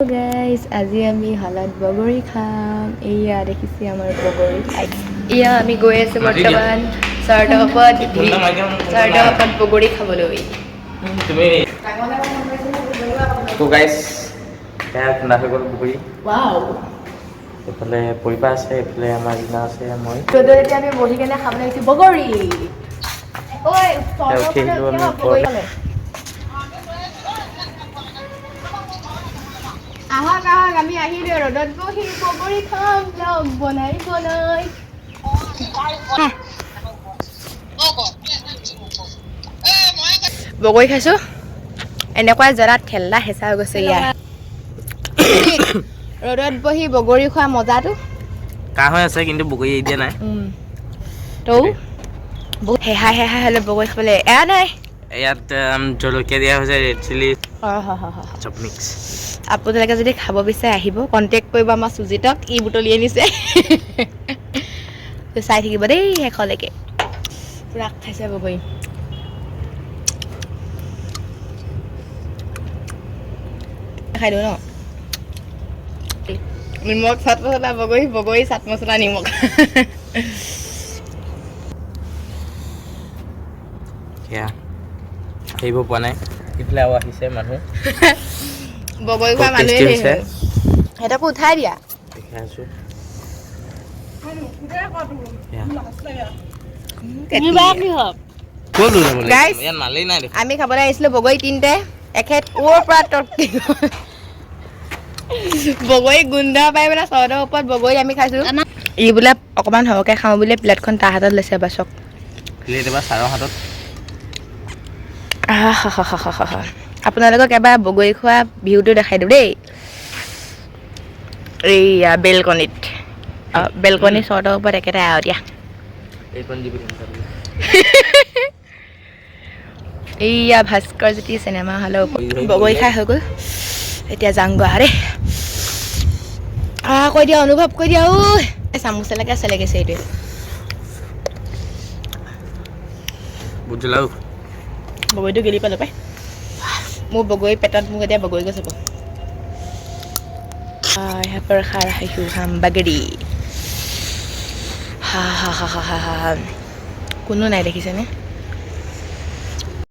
Guys, আজি আমি হলত বগৰী খাম। এইয়া দেখিছে আমাৰ বগৰী। এয়া আমি গৈ আছোঁ বৰ্তমান চৰ্টৰ ওপৰত বগৰী খাবলৈ। তুমি তো গাইছ, এয়া খুন্দা হৈ গ'ল বগৰী। এইফালে পৰিবা আছে, এইফালে আমাৰ ৰীণা আছে, মই। ৰ'দত এতিয়া আমি বহি কেনে খাবলৈ আহিছোঁ বগৰী। ঐ। উঠি আহিলোঁ আমি ওপৰলৈ। আহক আহক, আমি আহিলোঁ। ৰ'দত বহি বগৰী খাম, ব্লগ বনাই বনাই। বগৰী খাইছোঁ, এনেকুৱা জেগাত ঠেলা হেঁচা হৈ গৈছে। ইয়াৰ ৰ'দত বহি বগৰী খোৱা মজাটো। কাহ হৈ আছে, কিন্তু বগৰী এৰি দিয়া নাই। তো বহুত হেহা হেহা হ'লে বগৰী খাবলৈ এৰা নাই। ইয়াত জলকীয়া দিয়া হৈছে, ৰেড চিলি চব মিক্স। আপোনালোকে যদি খাব বিচাৰে, আহিব, কণ্টেক্ট কৰিব আমাৰ সুজিতক। ই বুটলি আনিছে। তো চাই থাকিব দেই শেষলৈকে। পূৰা খাইছে বগৰী। খাই দিওঁ ন। নিমখ চাট মছলা বগৰী, বগৰী চাট মছলা নিমখ। সেয়া এৰিব পৰা নাই। ইফালে আৰু আহিছে মানুহ। বগৰী খোৱা খুব মানুহে tasty হৈছে। সিহঁতকো উঠাই দিয়া। দেখাই আছোঁ সেয়া। ক'ত লৈ যাব লাগিব? Guys, ইয়াত মালেই নাই দেখোন। আমি খাবলৈ আহিছিলোঁ বগৰী তিনিটাই। এখেত ক'ৰ পৰা তৰ্কি বগৰী গোন্ধ পাই পেলাই চৰ্দৰ ওপৰত বগৰী আমি খাইছোঁ। ই বোলে অকণমান সৰহকৈ খাওঁ বুলিয়ে প্লেটখন তাৰ হাতত লৈছে এবাৰ চাওক। প্লেট এবাৰ ছাৰৰ হাতত। আহাহাহাহাহা। আপোনালোকক এবাৰ বগৰী খোৱা ভিউটো দেখাই দিওঁ দেই। এইয়া বেলকনিত, বেলকনি চৰ্দৰ ওপৰত একেটাই আৰু দিয়া। এইকণ দিবি। এইয়া ভাস্কৰ জ্যোতি চিনেমা হলৰ ওপৰত বগৰী খাই হৈ গ'ল। এতিয়া যাওঁগৈ আৰে কৈ দিয়া, অনুভৱ কৈ দিয়া। ঐ, চামুচলৈকে চেলেকিছে এইটোৱে। বুট জ্বলাও। বগৰীটো গেলি পালোঁ পাই। মোৰ বগৰী পেটত, মোক এতিয়া বগৰী গছ হ'ব। यहाँ पर खा रहे हूँ हम बगड़ी। হা হা হা হা হা হা। কোনো নাই, দেখিছেনে?